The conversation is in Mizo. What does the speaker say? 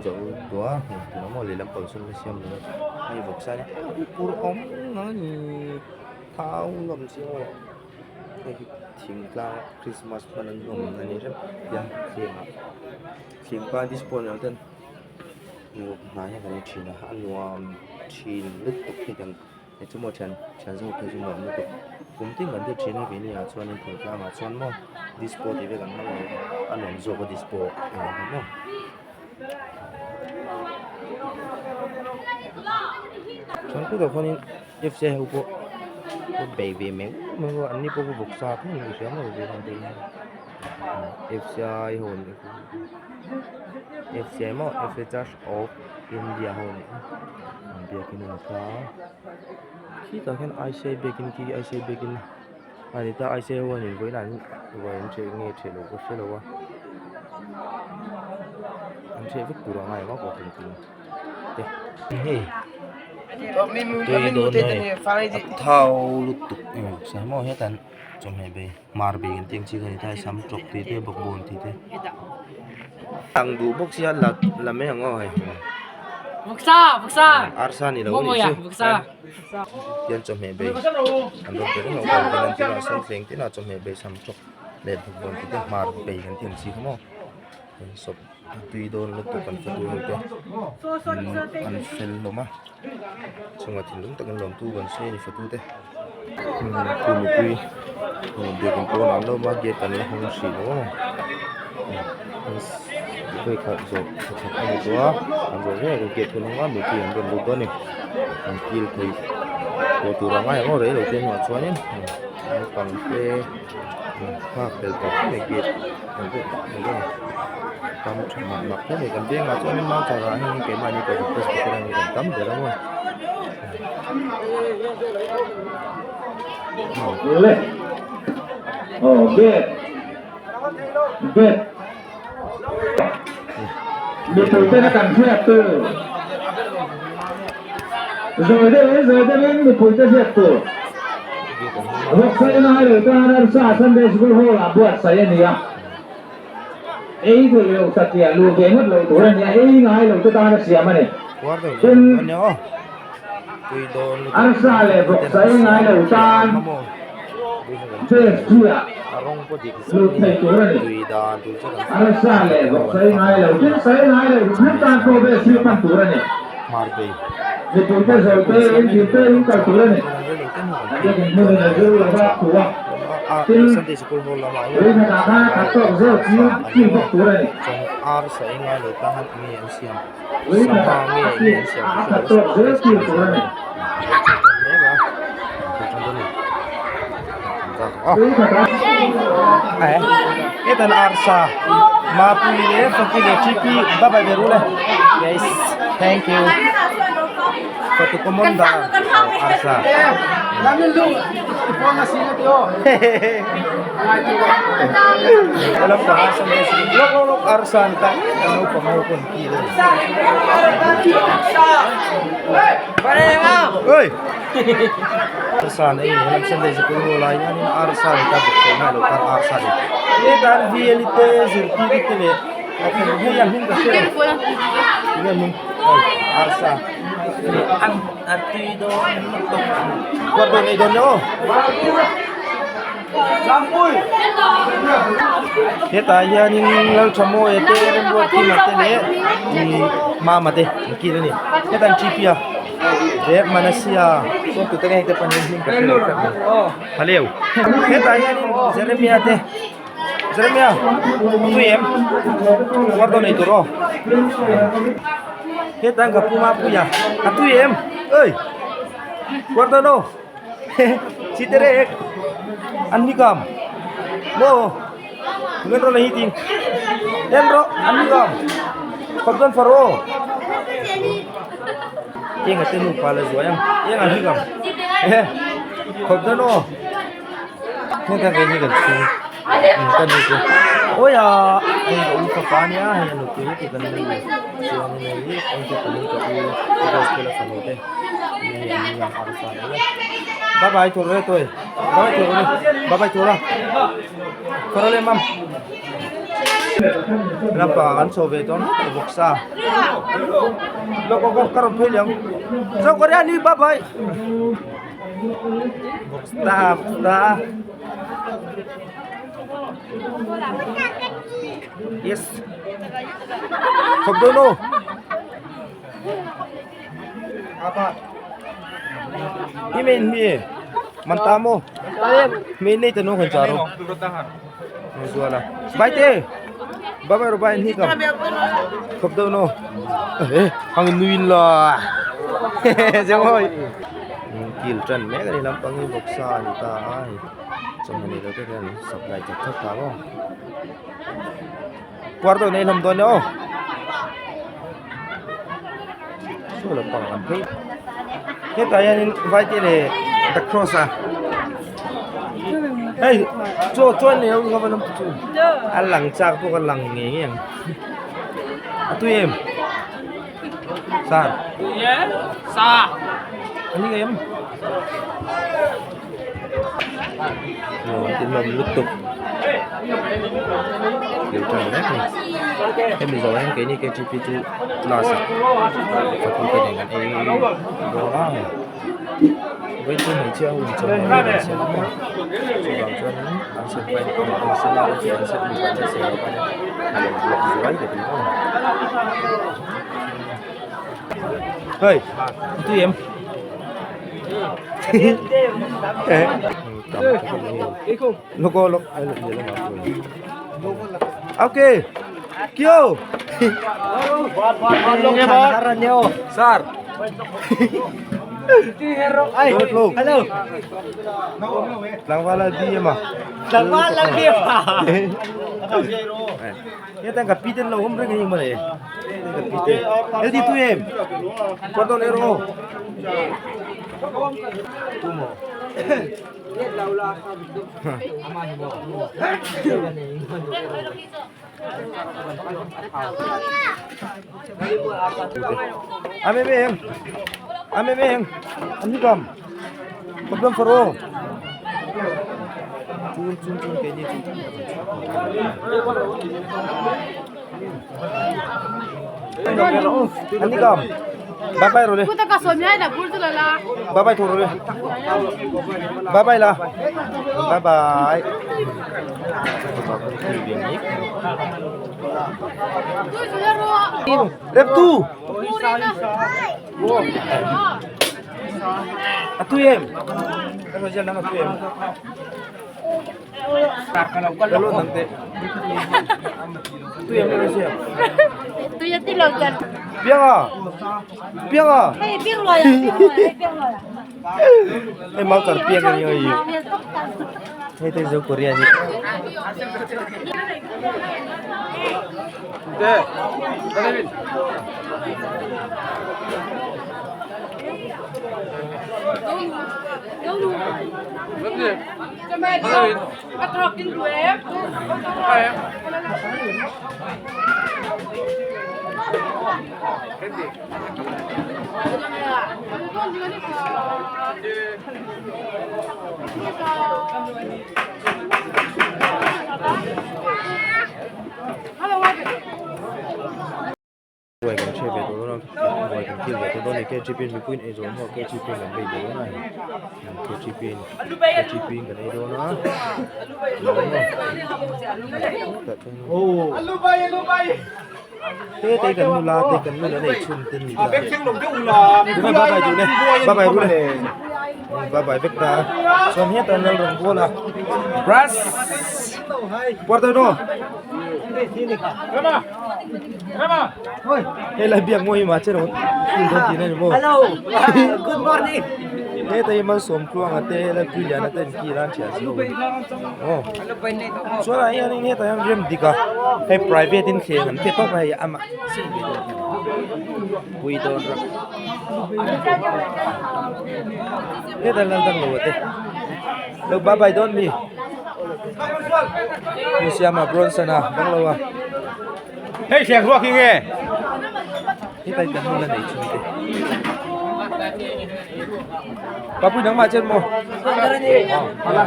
zo tawh a hei tunah maw lehlam pang sawn la siam leh a hei vawksa hi a pur awm a ni thau nuam chiang a hei hi thingtlang krismas hman an nuam a ni reng hian thleng ah thleng pa disco ni ang ten hna hi kan ei thin a a nuam thin lutuk hi kan. Hei chu maw thian thian zawk phei chu nuam lutuk kum tin kan ti thin a keini ah chuanin thawltlang ah chuan maw disco tih vel an hmang lo a nuam zawk a disco ang hi maw. Chuan khutah khuanin F C I ho pawh an bei ve mek mek a an ni pawh vawksa tho an hria maw ve ang te hian F C I ho an nih hi F C I maw F C I church of India ho an nih hi an biakin a ni ta khitah khian I C I biakin khi I C I biakin a ni ta I C I ho an invawiin an ruai an ṭheh nge ṭheh loh ka hre lo a an ṭheh vek tur a ngai ang a kawhhran tur te hei tui dawn hei a thau lutuk maw hetah chawhmeh bei. Hmar bik an tih ang chi kha a ni ta sam tawk tih te bawkbawn tih te ang duh bawk sia la la mai ang aw hei arsa ni lo anih chu tian chawhmeh bei an rawn pe reng a upa ten an ti a sawn thleng tin a chawhmeh bei sam tawk leh bawkbawn tih te hmar bei kan tih ang chi kha maw sawp a tui dawn lutuk an fatu ho te an fel hlawm a chungah thinlung takin lawmtu kan sawi a ni fatu te. Khu mipui biakin pawnah an lo awm a gate an la hawng hrih lo a vawikhat zawh thawkhat a ni tawh a an zawh ngei ang gate hun hawng a mipui an rawn lut dawn a ni an kil thei tawh tur a ngai ang aw rei lo te hnuah chuanin naupang te nghak tel tawh khawp mai gate an pawh mai dawn a ni tam tha mak mak hle mai kan vengah chuanin mau char ah hian keimahni pawh presbyterian hi kan tam ber ang aw. Le. Oh, bet. Bet. Mipui te kan hriat tur. Zawi deuhin zawi deuhin mipui te hriat tur. Vawksaina hai lo tan arsa Sunday School Hall ah buatsaih a ni a. Ei thei lo satliah luh ve ngawt loh tur a nia, ei ngai lo te tan a siam a ni. Tin, arsa leh vawksa ei ngai lo tan Best-ah lut thei tur a ni. Arsa leh vawksa ei ngai lo, tin sa ei ngai lo hrim tan pawh Best hi pan tur a ni. Mipuite zawhte in dinte in kal tur a ni. An biakin hmunin a zir lo va thu a. Tin, Ringhata kha khat tawk zawk chu kil bawk tur a ni. Ringhata a kil a khat tawk zel kil tur a ni. Ringhata. Hetan arsa mapui leh faki leh TP bye bye ve ru le guys thank you fatu common da arsa Alam pa nga sa lok lok lok arsa ni ta ano pa mo kun ki Oi arsa nei helam Sunday sikul ho lai hianin arsa ni ta bawk thei ngai lo khan arsa ni hetan VL te zirtir te leh hei an hming ka hre lo enge an hming arsa A tui dawn lutuk kuat dawn ei dawn le aw hetah hianin Lalthamawia te Remruatkima te leh Mama te an kil a ni hetah an T P a leh Manasia chuan tute nge hei te pahnih hming ka hre lo tlat mai Haleu hetah hianin Jeremia te Jeremia tui em kuar dawn ei tur aw hetah ka pu Mapuia a tui em oi kuar dawn aw chiterek an ni kam maw ngen rawh le hi ting en rawh an ni kam khawp dawn far aw eng a te nupa la zuai ang eng an ni kam khawp dawn aw. Heng kha kei hi kan chhung in ka nu chu awi a hei ka u fapa ania hei a nupui te kan nei chuan in hei eng te pawhin ka u gospel a fanu te hei an ni ang arsa nei a bye bye tur re toi bye bye tur bye bye tura farale mam. Lampang an chho ve dawn hlek bawk sa. Lawk lawk ka rawn phei leh ang. Zo Korea ni bye bye. Bawk sa. Yes. Khop dawn aw. Hi men mi man ta mo. Me nei ta no kan charo. Zuala. Bye te. Bye bye ro bye ni kam. Khop dawn aw. Eh, hang nuin la. Jang hoi. Kil tran mek ani lampang hi bawksa ani ta a hei. Chawhmeh nei lo te hian supply chak chak ta maw. Puar deuh nei hlawm dawn e aw. Saw lampang an phei. Hetah hianin vaite leh the cross a. Hei chaw chuan nei ho kha va lam chu. A lang chak pawh ka lang ngei ngei ang. A tui em? Sa. Sa. Ani ngei em? Tin lawm lutuk thil tan vek ni hemi zawh hian keini K T P chu class ah fatu te nen kan ei dawn a vawiin chu hmeichhia ho in chawhmeh vel an siam a chuvang chuanin an set vai an set lai chu an set mipa te siam loh a lo buak zuai ka ti maw hei tui em. Loko lok ai lok ni Ok. Kyo. Sar. Hello. Tlangvala di ema. Tlangvala di ema. He tang ka pi ten lo awm reng a ni mawle ka pi te LD tu em kawt dawn ero tu maw a me me em a me me em an hi kam problem faro chun chun chun ke ni chun anh đi cầm bye bye rồi đi bye bye thôi rồi đi bye bye là bye bye rep tu a tui em ka sawi zial ang a tui em ka lo dang teh tui em ka siam tui a ti lo chan piang a piang a hei piang luai a piang luai hei piang luai a hei mau kar piang ani oi hei te zo korea ni te Ruai kan hriat ve tawh dawn a ruai kan kil ve tawh dawn a ni K G P in mipui in ei zawh hnuah K G P in kan bei dawn a ni K G P in K G P in kan ei dawn a te te kan nula te kan nula nei chhun te ni ta tunge bye bye duh le bye bye ru le bye bye vek ta chuan hetah lal rawn bawl a brush puar dawn aw. Hei lai biak maw hi mah che rawh school dawn tihna ni maw Hello good morning he ta hi malsawm tluanga te helai puiliana te an kil a an thiah zio aw chuan ah hianin hetah hian rem dik a hei private in thleng an pe tawp a hei amah sin ve dawn pui dawn rawh hetah lal dang lo te lo bye bye dawn mi. Hmu siama bronson a banglo a Hei thliak ruak hi nge? Hetai kan hmun a nei chhung te. Papui nangmah chen maw? Ala.